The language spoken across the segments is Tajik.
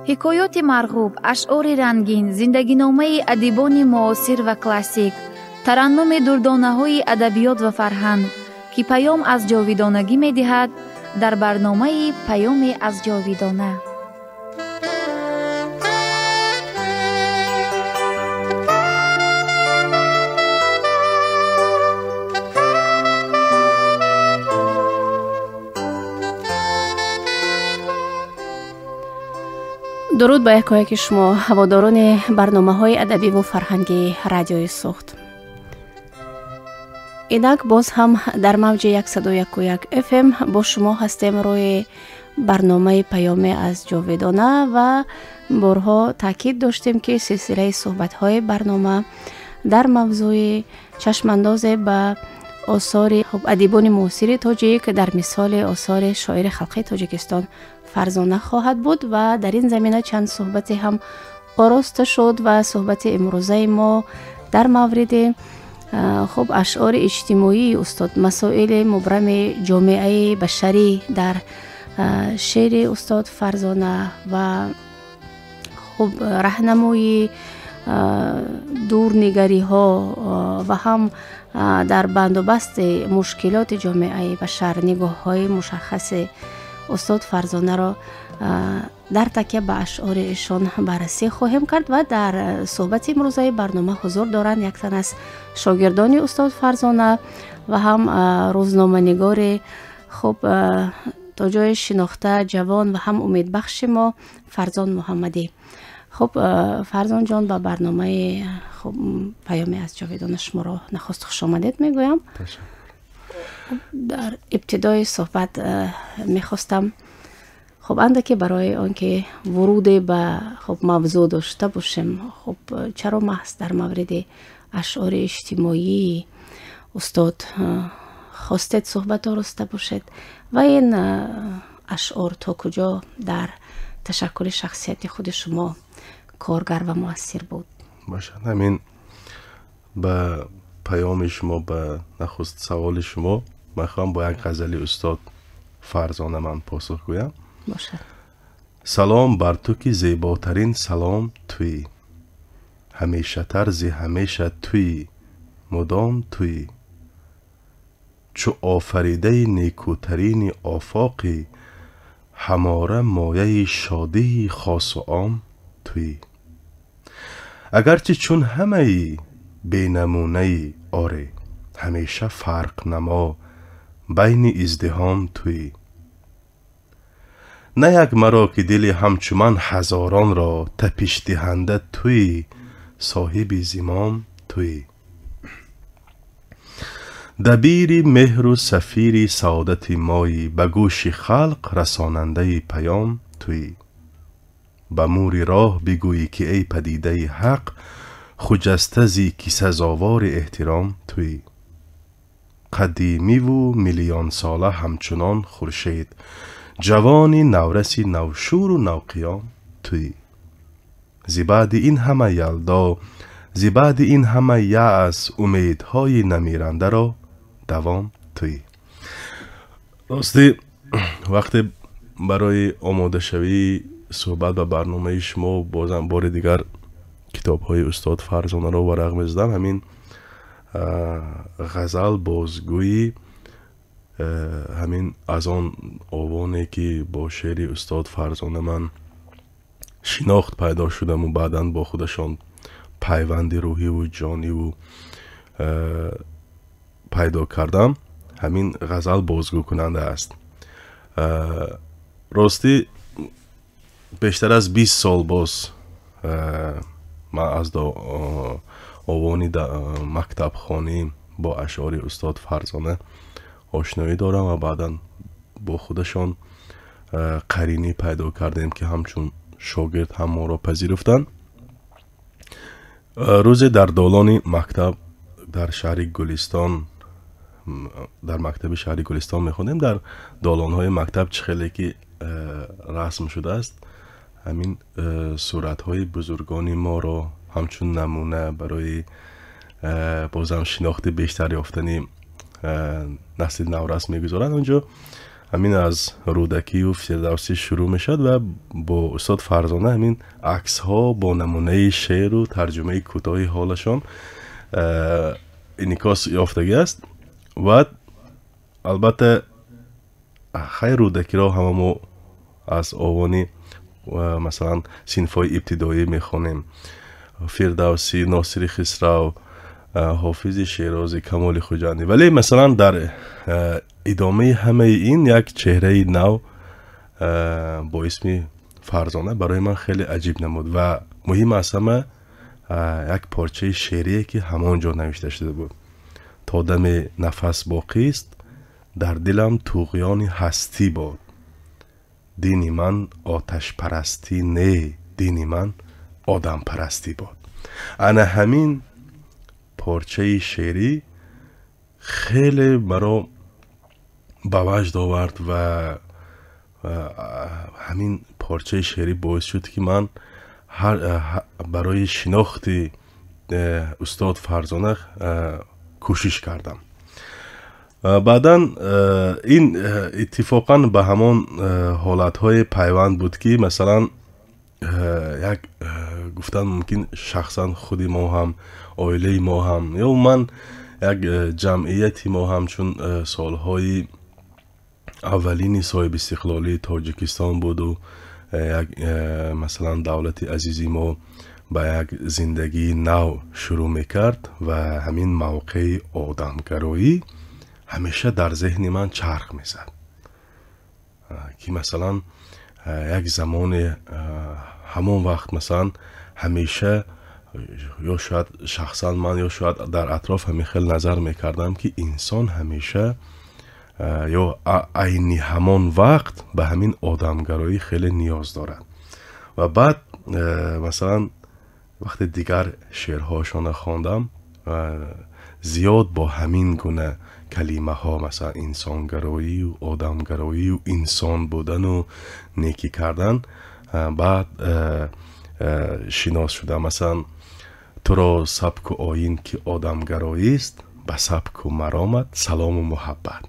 Ҳикоёти марғуб, ашъори рангин, зиндагиномаи адибони муосир ва классик, тараннуми дурдонаҳои адабиёт ва фарҳанг, ки паём аз ҷовидонагӣ медиҳад, дар барномаи «Паёме аз ҷовидона». Дуруд ба якояки шумо, ҳаводорони барномаҳои адабиву фарҳангии радиои Суғд. Инак боз ҳам дар мавҷи 101,1 FM бо шумо ҳастем рӯи барномаи «Паёме аз ҷовидона» ва борҳо таъкид доштем, ки силсилаи суҳбатҳои барнома дар мавзӯи чашмандозе ба осори адибони муосири тоҷик дар мисоли осори шоири халқии Тоҷикистон Фарзона хоҳад буд ва дар ин замина чанд суҳбате ҳам ороста шуд ва суҳбати имрӯзаи мо дар мавриди хуб ашъори иҷтимоии устод, масоили мубрами ҷомеаи башарӣ дар шеъри устод Фарзона ва хуб раҳнамои дурнигариҳо ва ҳам дар бандубасти мушкилоти ҷомеаи башар нигоҳҳои мушаххаси устод Фарзонаро дар такя ба ашъори эшон баррасӣ хоҳем кард ва дар суҳбати имрӯзаи барнома ҳузур доранд як тан аз шогирдони устод Фарзона ва ҳам рӯзноманигори хуб то ҷои шинохта, ҷавон ва ҳам умедбахши мо Фарзон Муҳаммадӣ. Хуб, Фарзонҷон, ба барномаи хуб «Паёме аз ҷовидона» шуморо нахуст хушомадед мегӯям. Дар ибтидои суҳбат мехостам хуб андаке барои он ки вуруде ба хуб мавзӯъ дошта бошем, хуб чаро маҳз дар мавриди ашъори иҷтимоии устод хостед суҳбат ороста бошед ва ин ашъор то куҷо дар ташаккули шахсияти худи шумо коргар ва муассир буд? Бошад, ҳамин ба паёми шумо, ба нахуст саволи шумо ман хоҳам бо як ғазали устод Фарзона ман посух гӯям. Бошад. Салом бар ту, ки зеботарин салом туӣ, ҳамеша тарзи ҳамеша туӣ, мудом туӣ, чу офаридаи некӯтарини офоқӣ, ҳамора мояи шодии хосу ом туӣ. Агарчи чун ҳамаи бенамунаи, оре, ҳамеша фарқнамо байни издиҳом туӣ. На як маро, ки дили ҳамчу ман ҳазоронро тапишдиҳанда туӣ, соҳиби зимом туӣ. Дабири меҳру сафири саодати моӣ, ба гӯши халқ расонандаи паём туӣ. Ба мури роҳ бигӯӣ, ки эй падидаи ҳақ, хуҷаста зи ки сазовори эҳтиром туӣ. Қадимиву миллионсола ҳамчунон хуршед, ҷавони навраси навшӯру навқиём туӣ. Зи баъди ин ҳама ялдо, зи баъди ин ҳама яъс, умедҳои намирандаро давом туӣ. Ростӣ, вақте барои омодашавии суҳбат ба барномаи шумо бозам бори дигар китобҳои устод Фарзонаро варақ мезадам, ҳамин ғазал бозгӯи ҳамин аз он овоне ки бо шеъри устод Фарзона ман шинохт пайдо шудаму баъдан бо худашон пайванди рӯҳиву ҷониву пайдо кардам, ҳамин ғазал бозгӯкунанда аст. Ростӣ, бештар аз 20 сол боз ман аз овони мактабхонӣ бо ашъори устод Фарзона ошноӣ дорам ва баъдан бо худашон қаринӣ пайдо кардем, ки ҳамчун шогирд ҳам моро пазируфтанд. Рӯзе дар долони мактаб дар шаҳри Гулистон, дар мактаби шаҳри Гулистон мехондем, дар долонҳои мактаб чӣ хеле ки расм шудааст, ҳамин суратҳои бузургони моро ҳамчун намуна барои бозам шинохти бештар ёфтани насли наврас мегузоранд. Онҷо Ҳамин аз Рӯдакию Фирдавсӣ шурӯъ мешавад ва бо устод Фарзона ҳамин аксҳо бо намунаи шеъру тарҷумаи кӯтоҳи ҳолашон инъикос ёфтагӣ аст. Ва албатта, хайр, Рӯдакиро ҳама мо аз овони, масалан, синфҳои ибтидоӣ мехонем, Фирдавсӣ, Носири Хисрав, Ҳофизи Шерозӣ, Камоли Хуҷандӣ, вале, масалан, дар идомаи ҳамаи ин як чеҳраи нав бо исми Фарзона барои ман хеле аҷиб намуд ва муҳим аз ҳама як порчаи шеърие, ки ҳамон ҷо навишта шуда буд: «То даме нафас боқист, дар дилам туғёни ҳастӣ бод, дини ман оташпарастӣ не, дини ман одампарастӣ бод». Ана ҳамин порчаи шеърӣ хеле маро ба ваҷд овард ва ҳамин порчаи шеърӣ боис шуд, ки ман барои шинохти устод Фарзона кӯшиш кардам. Баъдан ин иттифоқан ба ҳамон ҳолатҳое пайванд буд, ки, масалан, як гуфтан мумкин, шахсан худи мо ҳам, оилаи мо ҳам ё умуман як ҷамъияти мо ҳам, чун солҳои аввалини соҳибистиқлолии Тоҷикистон буду як, масалан, давлати азизи мо ба як зиндагии нав шурӯъ мекард ва ҳамин мавқеи одамгароӣ ҳамеша дар зеҳни ман чарх мезад, ки, масалан, як замоне, ҳамон вақт, масалан, ҳамеша ё шояд шахсан ман, ё шояд дар атроф ҳамин хел назар мекардам, ки инсон ҳамеша ё айни ҳамон вақт ба ҳамин одамгароӣ хеле ниёз дорад. Ва баъд, масалан, вақте дигар шеърҳошонро хондам, зиёд бо ҳамин гуна калимаҳо, масалан, инсонгароию одамгароию инсон будану некӣ кардан, баъд шинос шудам. Масалан, «Туро сабку оин, ки одамгароист, ба сабку маромат салому муҳаббат»,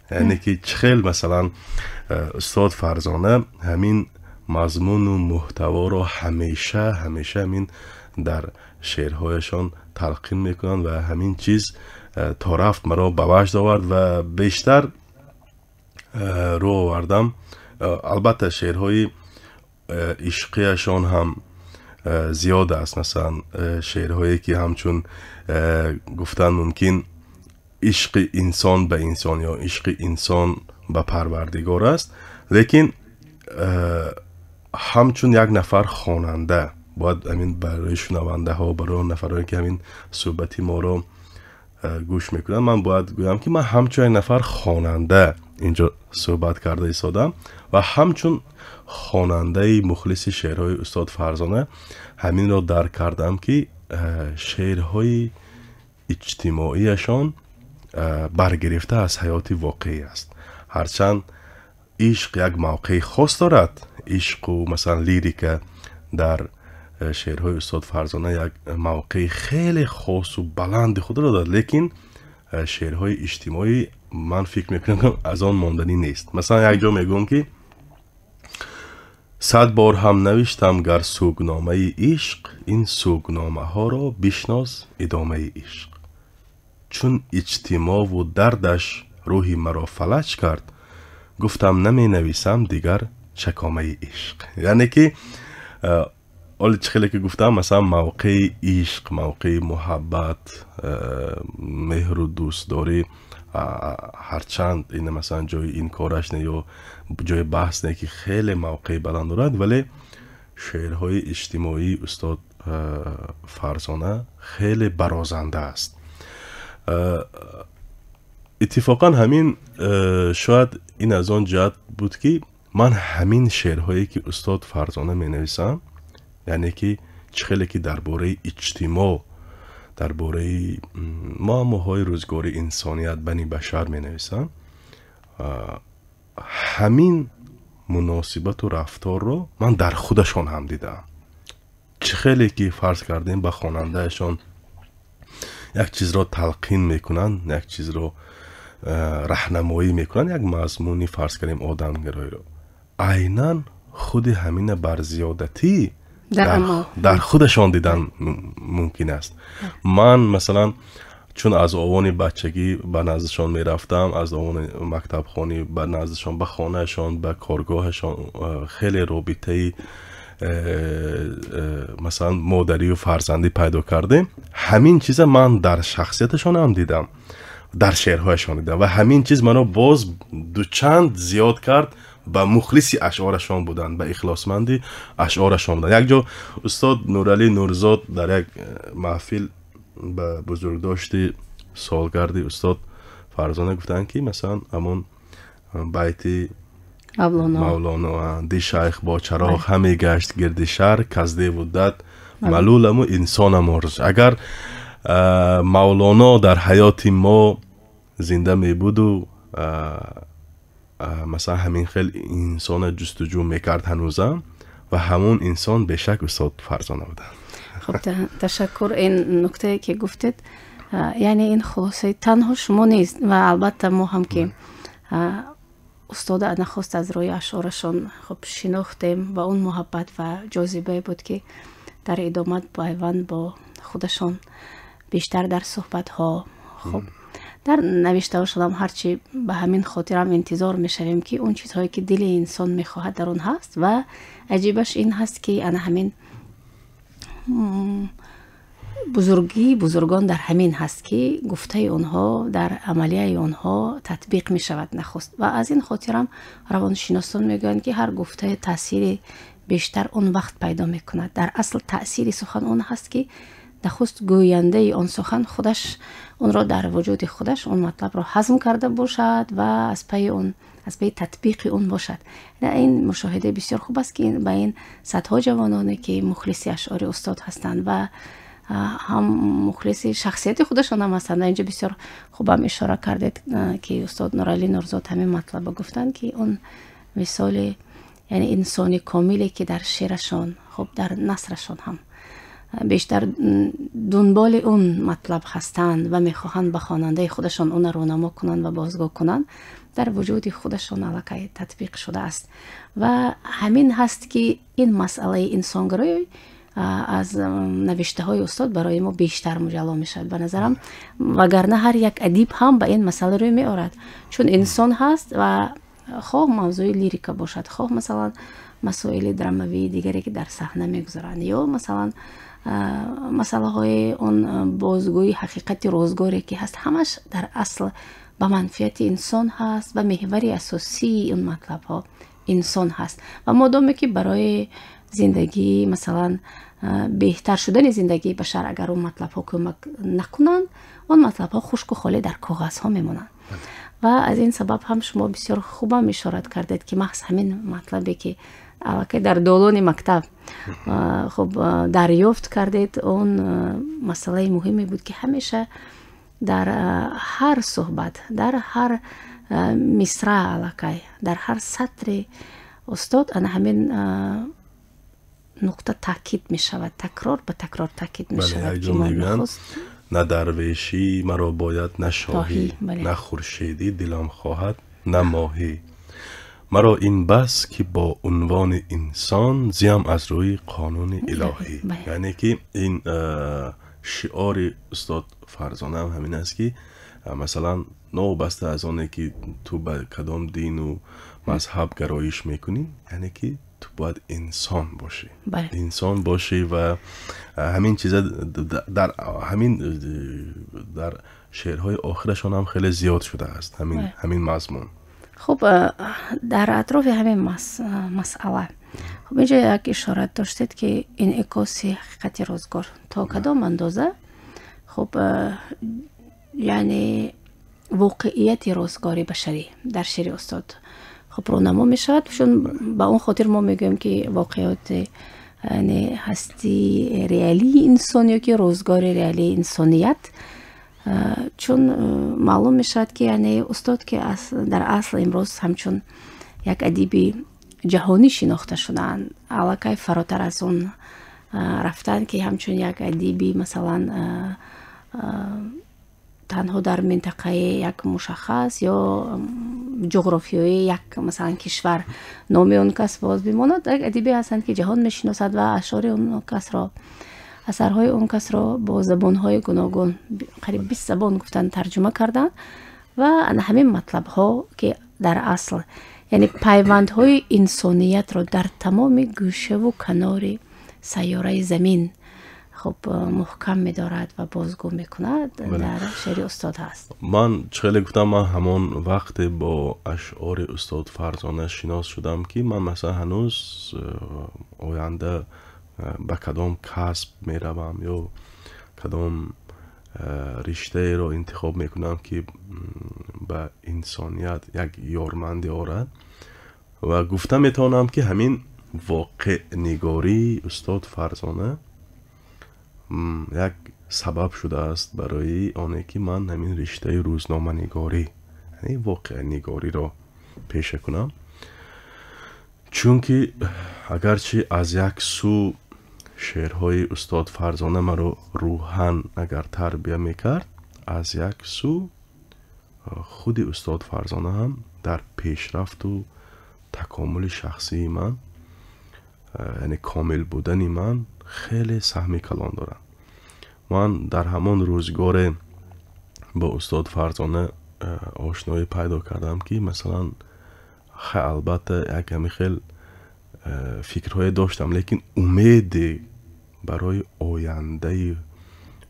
яъне ки чӣ хел, масалан, устод Фарзона ҳамин мазмуну муҳтаворо ҳамеша, ҳамеша ҳамин дар шеърҳояшон талқин мекунанд ва ҳамин чиз то рафт маро ба ваҷд овард ва бештар рӯ овардам. Албатта, шеърҳои ишқияшон ҳам зиёд аст, масалан, шеърҳое ки ҳамчун, гуфтан мумкин, ишқи инсон ба инсон ё ишқи инсон ба Парвардигор аст. Лекин ҳамчун як нафар хонанда бояд ҳамин барои шунавандаҳо, барои он нафарое, ки ҳамин суҳбати моро гӯш мекунанд, ман бояд гӯям, ки ман ҳамчун як нафар хонанда инҷо суҳбат карда истодам ва ҳамчун хонандаи мухлиси шеърҳои устод Фарзона ҳаминро дарк кардам, ки шеърҳои иҷтимоияшон баргирифта аз ҳаёти воқеӣ аст. Ҳарчанд ишқ як мавқеи хос дорад, ишқу, масалан, лирика дар шеърҳои устод Фарзона як мавқеи хеле хосу баланди худро дорад, лекин шеърҳои иҷтимоӣ, ман фикр мекунам, аз он монданӣ нест. Масалан, як ҷо мегӯям, ки «Сад бор ҳам навиштам гар сугномаи ишқ, ин сугномаҳоро бишнос идомаи ишқ. Чун иҷтимову дардаш рӯҳи маро фалаҷ кард, гуфтам наменависам дигар чакомаи ишқ». Яъне ки оли чӣ хеле ки гуфтам, масалан, мавқеи ишқ, мавқеи муҳаббат, меҳру дӯстдорӣ, ҳарчанд ин, масалан, ҷои инкораш не ё ҷои баҳс не, ки хеле мавқеи баланд дорад, вале шеърҳои иҷтимоии устод Фарзона хеле барозанда аст. Иттифоқан ҳамин шояд ин аз он ҷиҳат буд, ки ман ҳамин шеърҳое, ки устод Фарзона менависам, яъне ки чӣ хеле ки дар бораи иҷтимоъ, дар бораи муаммоҳои рӯзгори инсоният, бани башар менависам, ҳамин муносибату рафторро ман дар худашон ҳам дидаам. Чӣ хеле ки, фарз кардем, ба хонандаашон як чизро талқин мекунанд, як чизро Раҳнамоӣ мекунанд як мазмуни, фарз кардем, одамгароиро, айнан худи ҳамина бар зиёдатӣ дар худашон дидан мумкин аст. Ман, масалан, чун аз овони бачагӣ ба наздишон мерафтам, аз овони мактабхонӣ ба наздишон, ба хонаашон, ба коргоҳашон, хеле робитаи масалан модарию фарзандӣ пайдо кардем. Ҳамин чиза ман дар шахсияташонам дидам, дар шеърҳояшон дидам ва ҳамин чиз маро боз дучанд зиёд кард ба мухлиси ашъорашон будан, ба ихлосманди ашъорашон будан. Як ҷо устод Нуралӣ Нурзод дар як маҳфил ба бузургдошти солгарди устод Фарзона гуфтанд, ки масалан ҳамон байти Мавлоно: «Ди шайх бо чароғ ҳаме гашт гирди шаҳр, каз деву дад малуламу инсонам орз». Агар Мавлоно дар ҳаёти мо зинда мебуду масалан ҳамин хел инсона ҷустуҷӯ мекард ҳанӯзам, ва ҳамон инсон бешак устод Фарзона буданд. Хуб, ташаккур. Ин нуктае, ки гуфтед, яъне ин хулосаи танҳо шумо нест ва албатта мо ҳам, ки устода нахост аз рӯи ашъорашон хуб шинохтем ва он муҳаббат ва ҷозибае буд, ки дар идома пайванд бо худашон бештар дар суҳбатҳо, хуб, дар навиштаҳошонам, ҳарчи ба ҳамин хотирам интизор мешавем, ки он чизҳое, ки дили инсон мехоҳад, дар он ҳаст. Ва аҷибаш ин ҳаст, ки ана ҳамин бузургии бузургон дар ҳамин ҳаст, ки гуфтаи онҳо дар амалияи онҳо татбиқ мешавад нахуст. Ва аз ин хотирам равоншиносон мегӯянд, ки ҳар гуфтаи таъсири бештар он вақт пайдо мекунад. Дар асл таъсири сухан он ҳаст, ки нахуст гӯяндаи он сухан худаш онро дар вуҷуди худаш он матлабро ҳазм карда бошад ва аз пайи он, аз пайи татбиқи он бошад. Ин мушоҳидаи бисёр хуб аст, ки ба ин садҳо ҷавононе, ки мухлиси ашъори устод ҳастанд ва ҳам мухлиси шахсияти худашон ҳам ҳастанд. Инҷо бисёр хубам ишора кардед, ки устод Нуралӣ Нурзод ҳамин матлаба гуфтанд, ки он мисоли, яъне инсони комиле, ки дар шеърашон, хуб, дар насрашон ҳам бештар дунболи он матлаб ҳастанд ва мехоҳанд ба хонандаи худашон онро рӯнамо кунанд ва бозгӯ кунанд, дар вуҷуди худашон аллакай татбиқ шудааст. Ва ҳамин ҳаст, ки ин масъалаи инсонгароӣ аз навиштаҳои устод барои мо бештар муҷалло мешавад, ба назарам. Вагарна ҳар як адиб ҳам ба ин масъала рӯй меорад, чун инсон ҳаст ва хоҳ мавзӯи лирика бошад, хоҳ, масалан, масоили драмавии дигаре, ки дар саҳна мегузаранд, ё, масалан, масъалаҳои он бозгӯи ҳақиқати рӯзгоре, ки ҳаст, ҳамаш дар асл ба манфиати инсон ҳаст ва меҳвари асосии он матлабҳо инсон ҳаст. Ва модоме ки барои зиндагӣ, масалан, беҳтар шудани зиндагии башар агар он матлабҳо кӯмак накунанд, он матлабҳо хушку холӣ дар коғазҳо мемонанд. Ва аз ин сабаб ҳам шумо бисёр хубам ишорат кардед, ки маҳз ҳамин матлабе, ки аллакай дар долони мактаб хуб дарёфт кардед, он масъалаи муҳиме буд, ки ҳамеша дар ҳар суҳбат, дар ҳар мисра, аллакай дар ҳар сатри устод ана ҳамин нуқта таъкид мешавад, такрор ба такрор таъкид мешавад. На дарвешӣ маро бояд, на шоҳӣ, на хуршедӣ дилам хоҳад, на моҳӣ. Маро ин бас, ки бо унвони инсон зиям аз рӯи қонуни илоҳӣ. Яъне ки ин шиори устод Фарзонаам ҳамин аст, ки масалан новобаста аз оне, ки ту ба кадом дину мазҳаб гароиш мекунӣ, яъне ки ту бояд инсон бошӣ, инсон бошӣ. Ва ҳамин чиза дар ҳамин дар шеърҳои охирашон ҳам хеле зиёд шудааст ҳамин мазмун. Хуб, дар атрофи ҳамин масъала, хуб, инҷо як ишорат доштед, ки инъикоси ҳақиқати рӯзгор то кадом андоза, хуб, яъне воқеияти рӯзгори башарӣ дар шеъри устод, хуб, рӯнамо мешавад. Чун ба он хотир мо мегӯем, ки воқеоти, яъне ҳастии реалии инсон ё ки рӯзгори реалии инсоният, чун маълум мешавад, ки яъне устод, ки дар асл имрӯз ҳамчун як адиби ҷаҳонӣ шинохта шудаанд, аллакай фаротар аз он рафтанд, ки ҳамчун як адиби, масалан, Танҳо дар минтақаи як мушаххас ё ҷуғрофиёи як, масалан, кишвар номи он кас боз бимонад. Як адибе ҳастанд, ки ҷаҳон мешиносад ва ашъори он касро, асарҳои он касро бо забонҳои гуногун, қариб 20 забон гуфтанд, тарҷума карданд. Ва ана ҳамин матлабҳо, ки дар асл, яъне пайвандҳои инсониятро дар тамоми гӯшаву канори сайёраи замин хуб муҳкам медорад ва бозгӯ мекунад, дар шеъри устод ҳаст. Ман чӣ хеле гуфтам, ман ҳамон вақте бо ашъори устод Фарзона шинос шудам, ки ман, масалан, ҳанӯз оянда ба кадом касб меравам ё кадом риштаеро интихоб мекунам, ки ба инсоният як ёрмандӣ орад. Ва гуфта метавонам, ки ҳамин воқеънигории устод Фарзона як сабаб шудааст барои оне, ки ман ҳамин риштаи рӯзноманигорӣ, яъне воқеънигориро пеша кунам. Чунки агарчи аз як сӯ шеърҳои устод Фарзона маро рӯҳан агар тарбия мекард, аз як сӯ худи устод Фарзона ҳам дар пешрафту такомули шахсии ман, яъне комил будани ман, хеле саҳми калон дорад. Ман дар ҳамон рӯзгоре бо устод Фарзона ошноӣ пайдо кардам, ки, масалан, албатта, як ҳами хел фикрҳое доштам, лекин умеде барои ояндаи,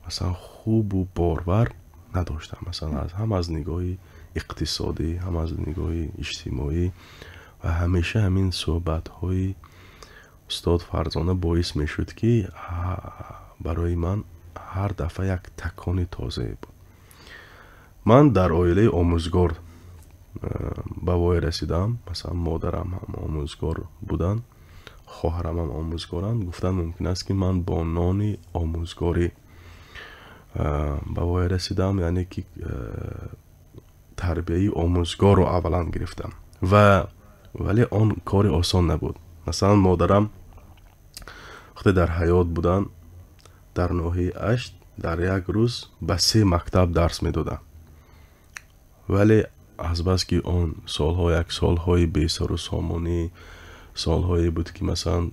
масалан, хубу борвар надоштам, масалан, ҳам аз нигоҳи иқтисодӣ, ҳам аз нигоҳи иҷтимоӣ. Ва ҳамеша ҳамин суҳбатҳои устод Фарзона боис мешуд, ки барои ман ҳар дафъа як такони тозае буд. Ман дар оилаи омӯзгор ба воя расидам. Масалан, модарам ҳам омӯзгор буданд, хоҳарам ҳам омӯзгоранд. Гуфтан мумкин аст, ки ман бо нони омӯзгорӣ ба воя расидам, яъне ки тарбияи омӯзгорро аввалан гирифтам. Ва вале он кори осон набуд. Масалан, модарам вақте дар ҳаёт буданд, дар ноҳияи Ашт дар як рӯз ба се мактаб дарс медоданд. Вале азбаски он солҳо як солҳои бесару сомонӣ, солҳое буд, ки, масалан,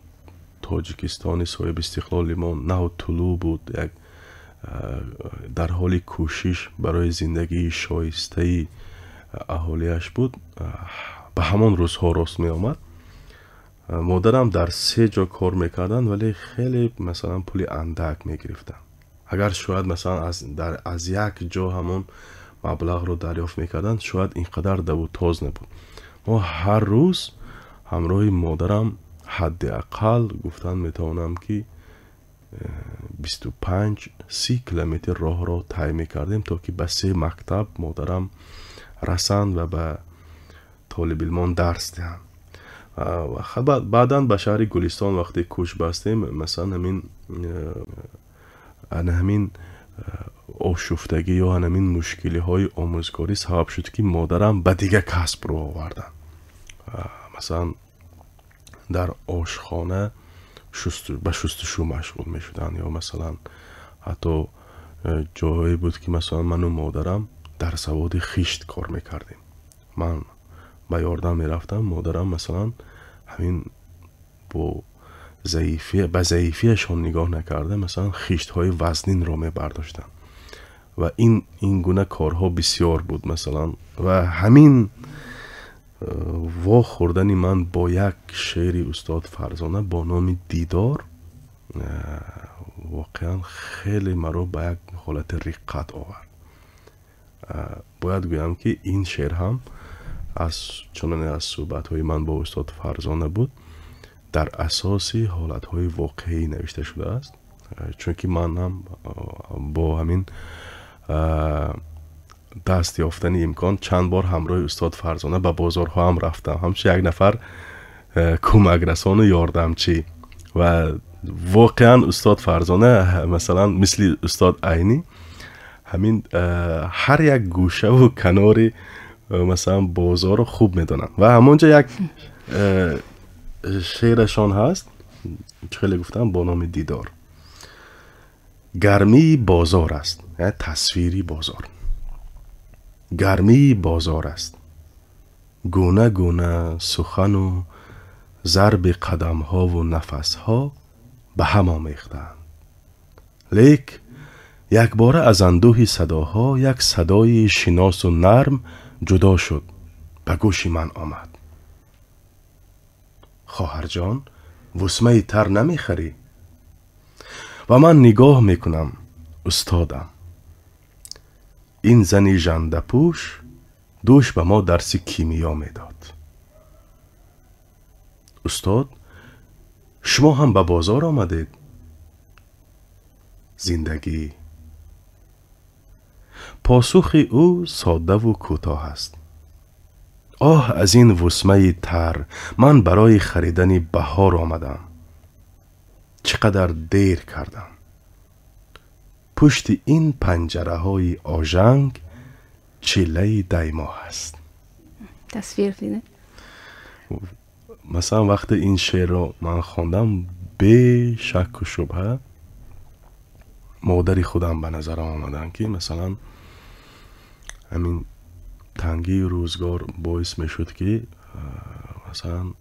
Тоҷикистони соҳиби истиқлоли мо нав тулӯъ буд, як дар ҳоли кӯшиш барои зиндагии шоистаи аҳолиаш буд, ба ҳамон рӯзҳо рост меомад. Модарам дар се ҷо кор мекарданд, вале хеле, масалан, пули андак мегирифтанд. Агар шояд, масалан, аз як ҷо ҳамон маблағро дарёфт мекарданд, шояд ин қадар даву тоз набуд. Мо ҳар рӯз ҳамроҳи модарам ҳадди ақал, гуфтан метавонам, ки 25-30 километр роҳро тай мекардем, то ки ба се мактаб модарам расанд ва ба толибилмон дарс диҳанд. Баъдан ба шаҳри Гулистон вақте кӯч бастем, масалан, ҳамин ана ҳамин ошуфтагӣ ё ҳамин мушкилиҳои омӯзгорӣ сабаб шуд, ки модарам ба дигар касб рӯ оварданд. Масалан, дар ошхона ба шустушӯ машғул мешуданд ё, масалан, ҳатто ҷоҳое буд, ки, масалан, ману модарам дар заводи хишт кор мекардем. Ман ба ёрдам мерафтам, модарам, масалан, ҳамин бо ба заифиашон нигоҳ накарда, масалан, хиштҳои вазнинро мебардоштанд. Ва ин гуна корҳо бисёр буд, масалан. Ва ҳамин вохӯрдани ман бо як шеъри устод Фарзона бо номи «Дидор» воқеан хеле маро ба як ҳолати риққат овард. Бояд гӯям, ки ин шеър ҳам аз чуноне аз суҳбатҳои ман бо устод Фарзона буд, дар асоси ҳолатҳои воқеӣ навишта шудааст, чунки ман ҳам бо ҳамин даст ёфтани имкон чанд бор ҳамроҳи устод Фарзона ба бозорҳо ҳам рафтам, ҳамчун як нафар кӯмакрасону ёрдамчӣ. Ва воқеан устод Фарзона, масалан, мисли устод Айнӣ, ҳамин ҳар як гӯшаву канори, масалан, бозорро хуб медонанд. Ва ҳамонҷо як шеърашон ҳаст, чӣ хеле гуфтам, бо номи «Дидор». Гармии бозор аст, тасвири бозор. Гармии бозор аст. Гуна гуна сухану зарби қадамҳову нафасҳо ба ҳам омехтаанд. Лек якбора аз андӯҳи садоҳо як садои шиносу нарм ҷудо шуд, ба гӯши ман омад. Хоҳарҷон, вусмаи тар намехарӣ? Ва ман нигоҳ мекунам, устодам. Ин зани жандапӯш дӯш ба мо дарси кимиё медод. Устод, шумо ҳам ба бозор омадед? Зиндагӣ. Посухи ӯ соддаву кӯтоҳ аст. Оҳ, аз ин вусмаи тар, ман барои харидани баҳор омадам. Чӣ қадар дер кардам. Пушти ин панҷараҳои ожанг чиллаи даймоҳ аст. Тасвир дидед? Масалан, вақте ин шеърро ман хондам, бе шакку шубҳа модари худам ба назарам омаданд, ки масалан ҳамин тангии рӯзгор боис мешуд, ки масалан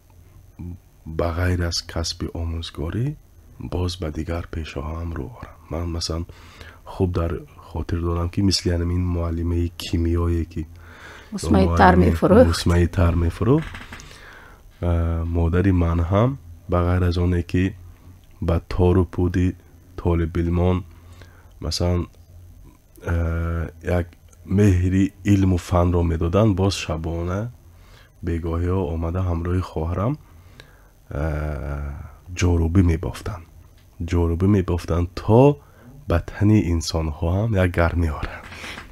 ба ғайр аз касби омӯзгорӣ боз ба дигар пешаҳоам рӯ орам. Ман масалан хуб дар хотир дорам, ки мисли ҳамин муаллимаи кимиёе, ки вусмаи тар мефурӯхт, вусмаи тар мефурӯхт, модари ман ҳам ба ғайр аз оне ки ба тору пуди толибилмон масалан як меҳри илму фанро медоданд, боз шабона бегоҳиҳо омада ҳамроҳи хоҳарам ҷорубӣ мебофтанд, ҷорубӣ мебофтанд, то ба тани инсонҳо ҳам як гармӣ оранд.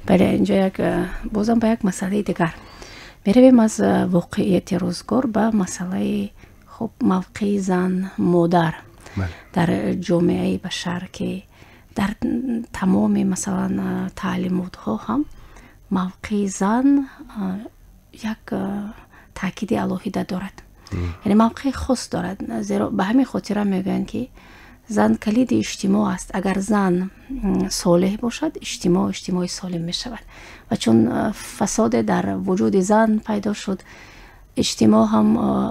Бале, инҷо як бозам ба як масъалаи дигар меравем, аз воқеияти рӯзгор ба масъалаи хуб мавқеи зан, модар дар ҷомеаи башар, ки дар тамоми масалан таълимотҳо ҳам мавқеи зан як таъкиди алоҳида дорад, яъне мавқеи хос дорад. Зеро ба ҳамин хотира мегӯянд, ки зан калиди иҷтимоъ аст. Агар зан солеҳ бошад, иҷтимоъ иҷтимои солим мешавад, ва чун фасоде дар вуҷуди зан пайдо шуд, иҷтимоъ ҳам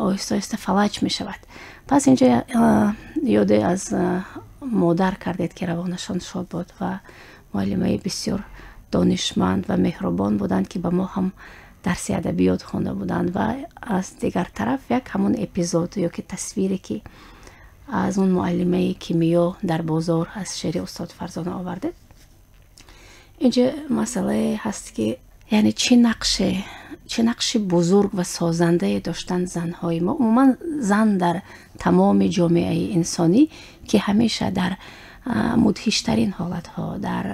оҳиста оҳиста фалаҷ мешавад. Пас инҷо ёде аз модар кардед, ки равонашон шод буд ва муаллимаи бисёр донишманд ва меҳрубон буданд, ки ба мо ҳам дарси адабиёт хонда буданд. Ва аз дигар тараф як ҳамон эпизод ё ки тасвире, ки аз он муаллимаи кимиё дар бозор аз шеъри устод Фарзона овардед. Инҷо масъалае ҳаст, ки яъне чӣ нақши бузург ва созандае доштанд занҳои мо, умуман зан дар тамоми ҷомеаи инсонӣ, ки ҳамеша дар мудҳиштарин ҳолатҳо, дар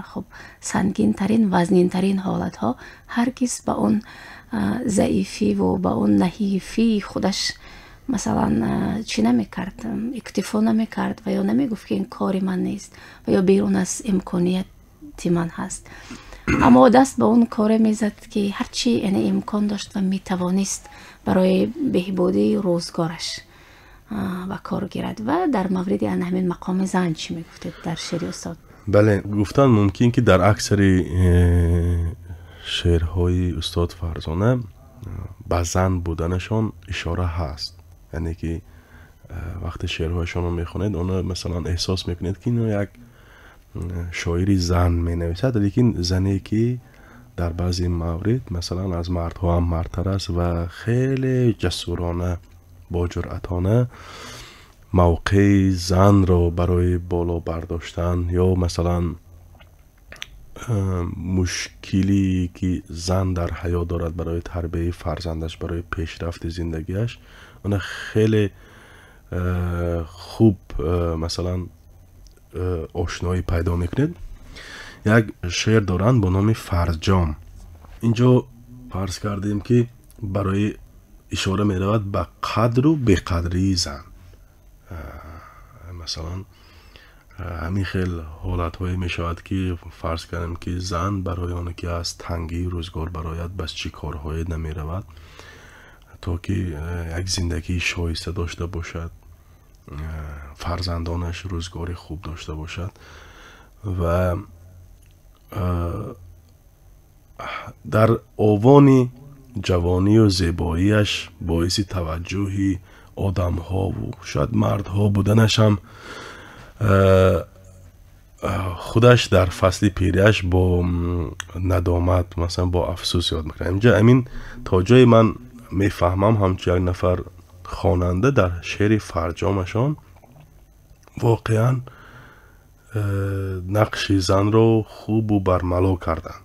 хуб сангинтарин, вазнинтарин ҳолатҳо ҳаргиз ба он заифиву ба он наҳифии худаш масалан чӣ намекард, иктифо намекард ва ё намегуфт, ки ин кори ман нест ва ё берун аз имконияти ман ҳаст, аммо даст ба он коре мезад, ки ҳарчи яъне имкон дошт ва метавонист барои беҳбудии рӯзгораш ба кор гирад. Ва дар мавриди ана ҳамин мақоми зан чӣ мегуфтед дар шеъри устод? Бале, гуфтан мумкин, ки дар аксари шеърҳои устод Фарзона ба зан буданашон ишора ҳаст. Яъне ки вақте шеърҳояшонро мехонед, оно масалан эҳсос мекунед, ки ино як шоири зан менависад, лекин зане, ки дар баъзе маврид масалан аз мардҳо ҳам мардтар аст ва хеле ҷасурона, боҷуръатона мавқеи занро барои боло бардоштан ё масалан мушкилие, ки зан дар ҳаёт дорад барои тарбияи фарзандаш, барои пешрафти зиндагиаш, она хеле хуб масалан ошноӣ пайдо мекунед. Як шеър доранд бо номи «Фарҷом». Инҷо фарз кардем, ки барои ишора меравад ба қадру беқадрии зан. Масалан, ҳамин хел ҳолатҳое мешавад, ки фарз кардем, ки зан барои оне ки аз тангии рӯзгор барояд, бас чӣ корҳое намеравад, то ки як зиндагии шоиста дошта бошад, фарзандонаш рӯзгори хуб дошта бошад. Ва Дар овони ҷавонию зебоияш боиси таваҷҷӯҳи одамҳову шояд мардҳо буданаш ҳам худаш дар фасли пириаш бо надомат, масалан, бо афсӯс ёд мекунад. Инҷа амин то ҷое ман мефаҳмам, ҳамчун як нафар хонанда, дар шеъри фарҷомашон воқеан нақши занро хубу бармало карданд.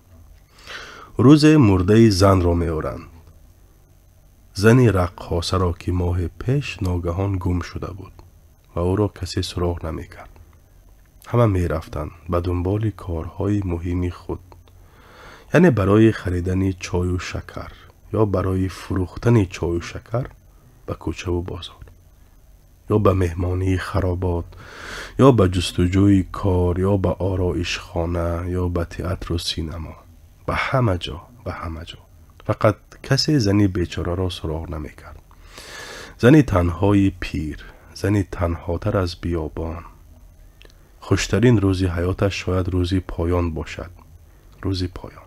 Рӯзе мурдаи занро меоранд, зани раққосаро, ки моҳе пеш ногаҳон гум шуда буд ва ӯро касе суроғ намекард. Ҳама мерафтанд ба дунболи корҳои муҳими худ, яъне барои харидани чою шакар ё барои фурӯхтани чою шакар ба кӯчаву бозор, ё ба меҳмонии харобот, ё ба ҷустуҷӯи кор, ё ба ороишхона, ё ба театру синамо, ба ҳама ҷо, ба ҳама ҷо. Фақат касе зани бечораро суроғ намекард, зани танҳои пир, зани танҳотар аз биёбон. Хуштарин рӯзи ҳаёташ шояд рӯзи поён бошад, рӯзи поён.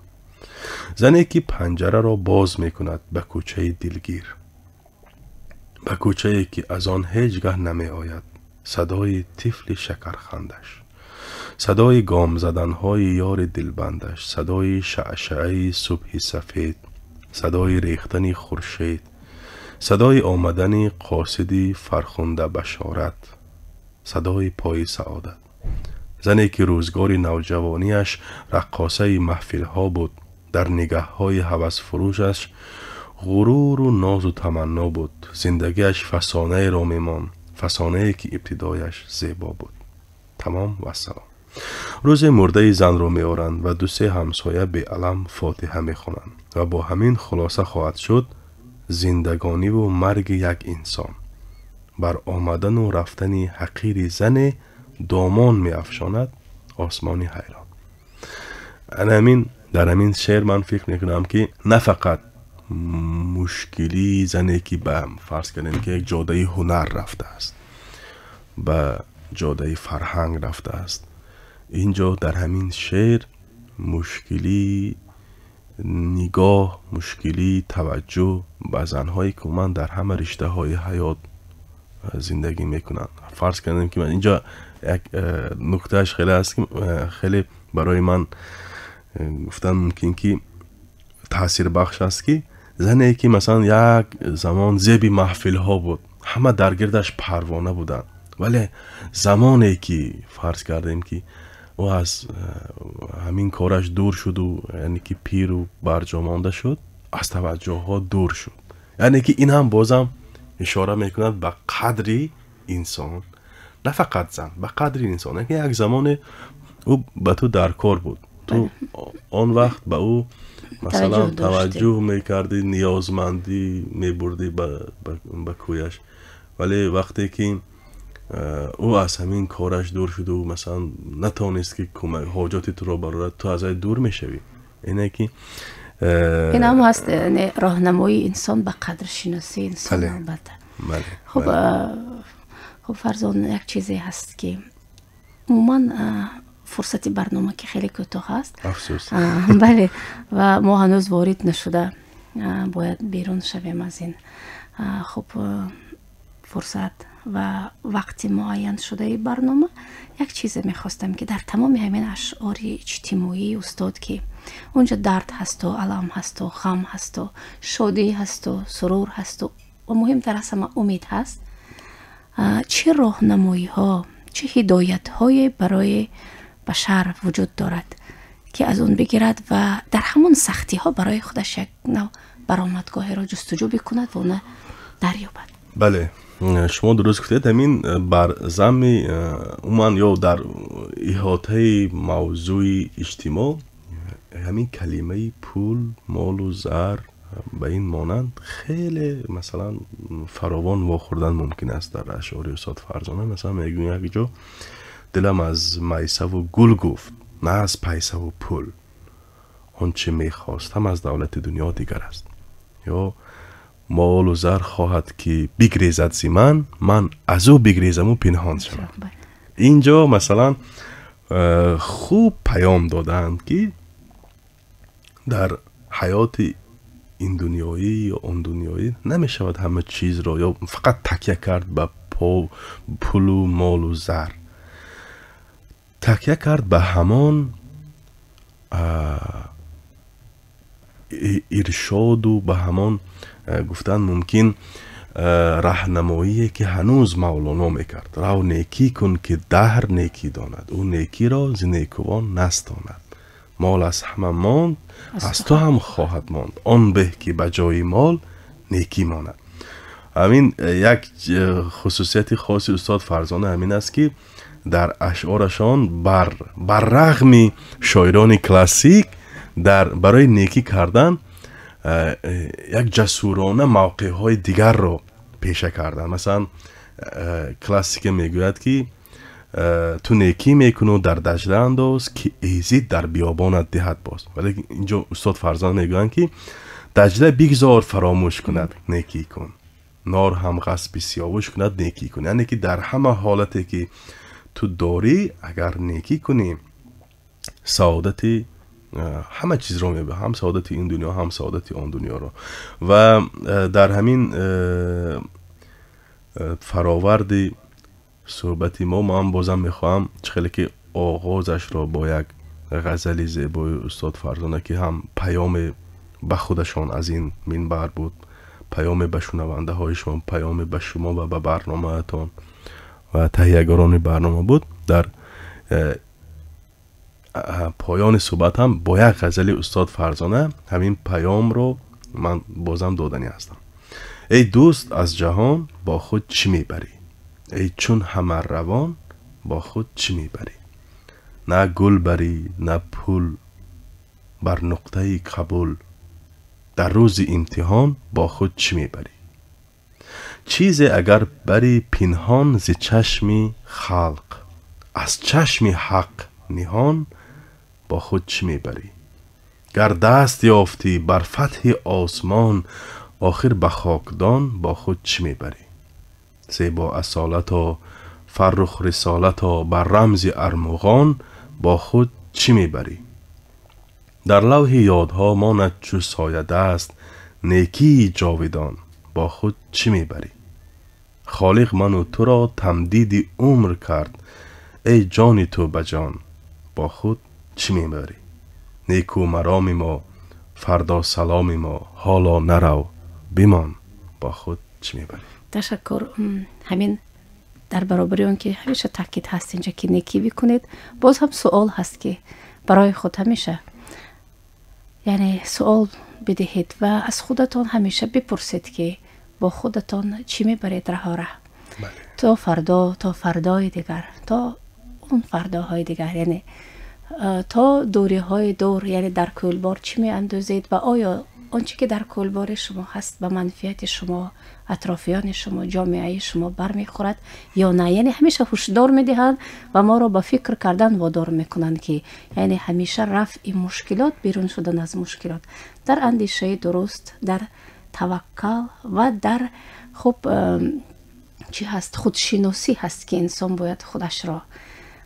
Зане ки панҷараро боз мекунад ба кӯчаи дилгир, ба кӯчае ки аз он ҳеҷ гаҳ намеояд садои тифли шакархандаш, садои гомзаданҳои ёри дилбандаш, садои шаъшаъаи субҳи сафед, садои рехтани хуршед, садои омадани қосиди фархунда башорат, садои пои саодат. Зане ки рӯзгори навҷавонияш раққосаи маҳфилҳо буд, дар нигаҳҳои ҳавасфурӯшаш ғуруру нозу таманно буд, зиндагиаш фасонаеро мемонд, фасонае ки ибтидояш зебо буд. Тамом, вассалом. Рӯзе мурдаи занро меоранд ва ду-се ҳамсоя беалам фотиҳа мехонанд ва бо ҳамин хулоса хоҳад шуд зиндагониву марги як инсон. Бар омадану рафтани ҳақири зане домон меафшонад осмони ҳайрон. Ана ҳамин, дар ҳамин шеър ман фикр мекунам, ки на фақат мушкилии зане ки ба, фарз кардем, ки як ҷодаи ҳунар рафтааст, ба ҷодаи фарҳанг рафтааст, ин ҷо дар ҳамин шеър мушкилии нигоҳ, мушкилии таваҷҷӯҳ ба занҳое ки умуман дар ҳама риштаҳои ҳаёт зиндагӣ мекунанд. Фарз кардем, ки инҷо як нуктааш хеле аст, ки хеле барои ман, гуфтан мумкин, ки таъсирбахш аст, ки зане ки масалан як замон зеби маҳфилҳо буд, ҳама дар гирдаш парвона буданд, вале замоне ки, фарз кардем, ки ӯ аз ҳамин кораш дур шуду, яъне ки пиру барҷомонда шуд, аз таваҷҷӯҳҳо дур шуд. Яъне ки ин ҳам бозам ишора мекунад ба қадри инсон, на фақат зан, ба қадри инсон, яке як замоне ӯ ба ту дар кор буд, ту он вақт ба ӯ, масалан, таваҷҷӯҳ мекардӣ, ниёзмандӣ мебурдӣ ба кӯяш, вале вақте ки ӯ аз ҳамин кораш дур шуду, масалан, натавонист ки кӯмак ҳоҷоти туро барорад, ту аз ай дур мешавӣ. Ине ки ин ҳам ҳаст роҳнамоии инсон ба қадршиносии инсон, албатта. Хуб, Фарзон, як чизе ҳаст, ки умуман фурсати барнома ки хеле кӯтоҳ аст. Афсӯс. Бале, ва мо ҳанӯз ворид нашуда бояд берун шавем аз ин. Хуб, фурсат ва вақти муайяншудаи барнома, як чизе мехостам, ки дар тамоми ҳамин ашъори иҷтимоии устод, ки онҷо дард ҳасту алам ҳасту ғам ҳасту шодӣ ҳасту сурур ҳасту ва муҳимтар аз ҳама умед ҳаст, чӣ роҳнамоиҳо, чӣ ҳидоятҳое барои башар вуҷуд дорад, ки аз он бигирад ва дар ҳамон сахтиҳо барои худаш як нав баромадгоҳеро ҷустуҷӯ бикунад ва она дарёбад? Бале, шумо дуруст гуфтед. Ҳамин бар замми умуман ё дар иҳотаи мавзӯи иҷтимоъ ҳамин калимаи пул, молу зар, ба ин монанд хеле, масалан, фаровон вохӯрдан мумкин аст дар ашъори устод Фарзона. Масалан, мегӯем як ҷо: «Дилам аз майсаву гул гуфт, на аз пайсаву пул, он чӣ мехостам аз давлати дунё дигар аст». Ё «Молу зар хоҳад ки бигрезад зи ман, ман аз ӯ бигрезаму пинҳон шавам». Ин ҷо, масалан, хуб паём додаанд, ки Дар ҳаёти ин дунёӣ ё он дунёӣ намешавад ҳама чизро ё фақат такя кард ба пулу молу зар, такя кард ба ҳамон иршоду ба ҳамон гуфтан мумкин раҳнамоие ки ҳанӯз Мавлоно мекард. Рав некӣ кун, ки даҳр некӣ донад, ӯ некиро зи некувон настонад. Мол аз ҳама монд, аз ту ҳам хоҳад монд, он беҳ ки ба ҷои мол некӣ монад. Ҳамин як хусусияти хоси устод Фарзона ҳамин аст, ки дар ашъорашон бар рағми шоирони классик дар барои некӣ кардан як ҷасурона мавқеъҳои дигарро пеша кардан. Масалан, классика мегӯяд, ки ту некӣ мекуну дар Даҷла андоз, ки эзид дар биёбонат диҳад боз. Вале инҷо устод Фарзона мегӯянд, ки Даҷла бигзор фаромӯш кунад, некӣ кун, нор ҳам ғасби Сиёвуш кунад, некӣ кун. Яъне ки дар ҳама ҳолате ки ту дорӣ, агар некӣ кунӣ, саодати ҳама чизро мебарӣ, ҳам саодати ин дунё, ҳам саодати он дунёро. Ва дар ҳамин фароварди суҳбати мо ман бозам мехоҳам, чӣ хеле ки оғозашро бо як ғазали зебои устод Фарзона, ки ҳам паёме ба худашон аз ин минбар буд, паёме ба шунавандаҳои шумо, паёме ба шумо ва ба барномаатон ва таҳиягарони барнома буд, дар поёни суҳбат ҳам бо як ғазали устод Фарзона ҳамин паёмро ман бозам доданӣ ҳастам. Эй дӯст, аз ҷаҳон бо худ чӣ мебарӣ? Эй чун ҳама равон бо худ чӣ мебарӣ? На гул барӣ, на пул, бар нуқтаи қабул, дар рӯзи имтиҳон бо худ чӣ мебарӣ? Чизе агар бари пинҳон зи чашми халқ, аз чашми ҳақ ниҳон бо худ чӣ мебарӣ? Гар даст ёфтӣ бар фатҳи осмон, охир ба хокдон бо худ чӣ мебарӣ? Зебо асолато, фаррух рисолато, бар рамзи армуғон бо худ чӣ мебарӣ? Дар лавҳи ёдҳо монад чу соядаст некии ҷовидон бо худ чӣ мебарӣ? Холиқ ману туро тамдиди умр кард, эй ҷони ту ба ҷон бо худ чӣ мебарӣ? Неку мароми мо, фардо саломи мо, ҳоло нарав, бимон, бо худ чӣ мебарӣ? Ташаккур. Ҳамин дар баробари он ки ҳамеша таъкид ҳаст инҷа, ки некӣ бикунед, боз ҳам суол ҳаст, ки барои худ ҳамеша, яъне, суол бидиҳед ва аз худатон ҳамеша бипурсед, ки бо худатон чӣ мебаред раҳора то фардо, то фардои дигар, то он фардоҳои дигар, яъне то дуриҳои дур, яъне дар кӯлбор чӣ меандозед ва оё он чӣ ки дар кӯлбори шумо ҳаст, ба манфиати шумо, атрофиёни шумо, ҷомеаи шумо бармехӯрад ё на. Яъне ҳамеша ҳушдор медиҳанд ва моро ба фикр кардан водор мекунанд, ки яъне ҳамеша рафъи мушкилот, берун шудан аз мушкилот дар андешаи дуруст, дар таваккал ва дар хуб чӣ ҳаст, худшиносӣ ҳаст, ки инсон бояд худашро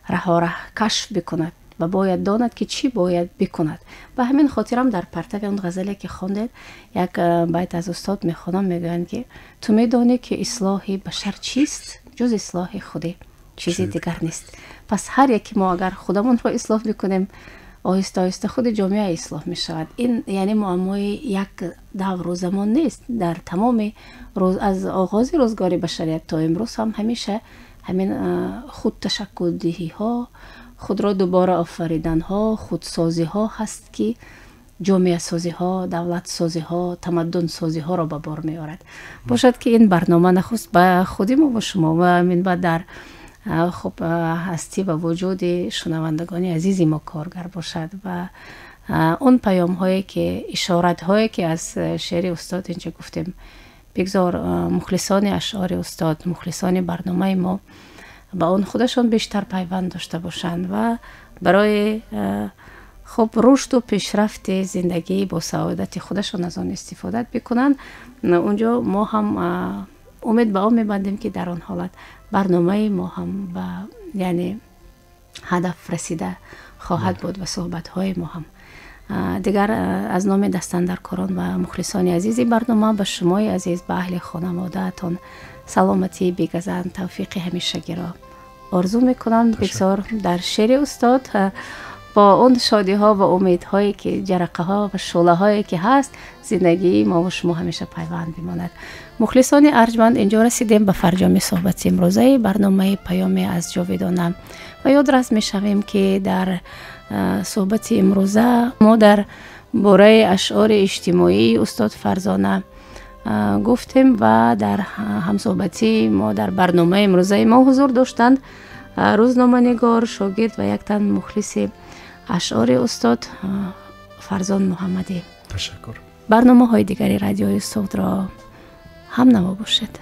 раҳора кашф бикунад ва бояд донад, ки чӣ бояд бикунад. Ба ҳамин хотирам дар партави он ғазале ки хондед, як байт аз устод мехонам. Мегӯянд, ки ту медонӣ, ки ислоҳи башар чист? Ҷуз ислоҳи худӣ чизи дигар нест. Пас ҳар яке мо агар худамонро ислоҳ бикунем, оҳиста оҳиста худи ҷомеа ислоҳ мешавад. Ин яъне муаммои як давру замон нест. Дар тамоми рӯз, аз оғози рӯзгори башарият то имрӯз ҳам ҳамеша ҳамин худташаккулдиҳиҳо, худро дубора офариданҳо, худсозиҳо ҳаст, ки ҷомеасозиҳо, давлатсозиҳо, тамаддунсозиҳоро ба бор меорад. Бошад, ки ин барнома нахуст ба худи мо ва шумо ва минбаъд дар хуб ҳастӣ ва вуҷуди шунавандагони азизи мо коргар бошад ва он паёмҳое ки, ишоратҳое ки аз шеъри устод инҷа гуфтем, бигзор мухлисони ашъори устод, мухлисони барномаи мо ба он худашон бештар пайванд дошта бошанд ва барои хуб рушду пешрафти зиндагӣ бо саодати худашон аз он истифода бикунанд. Унҷо мо ҳам умед ба он мебандем, ки дар он ҳолат барномаи мо ҳам ба яъне ҳадаф расида хоҳад буд ва суҳбатҳои мо ҳам. Дигар аз номи дастандаркорон ва мухлисони азизи барнома ба шумои азиз, ба аҳли хонаводаатон саломатии бегазанд, тавфиқи ҳамешагиро орзу мекунам. Бигзор дар шеъри устод бо он шодиҳо ва умедҳое ки, ҷарақаҳо ва шӯълаҳое ки ҳаст, зиндагии мо ва шумо ҳамеша пайванд бимонад. Мухлисони арҷманд, инҷо расидем ба фарҷоми суҳбати имрӯзаи барномаи «Паёме аз ҷовидона» ва ёдрас мешавем, ки дар суҳбати имрӯза мо дар бораи ашъори иҷтимоии устод Фарзона гуфтем ва дар ҳамсуҳбатии мо дар барномаи имрӯзаи мо ҳузур доштанд рӯзноманигор, шогирд ва як тан мухлиси ашъори устод Фарзон Муҳаммадӣ. Ташаккур. Барномаҳои дигари Радиои Суғдро ҳамнаво бошед.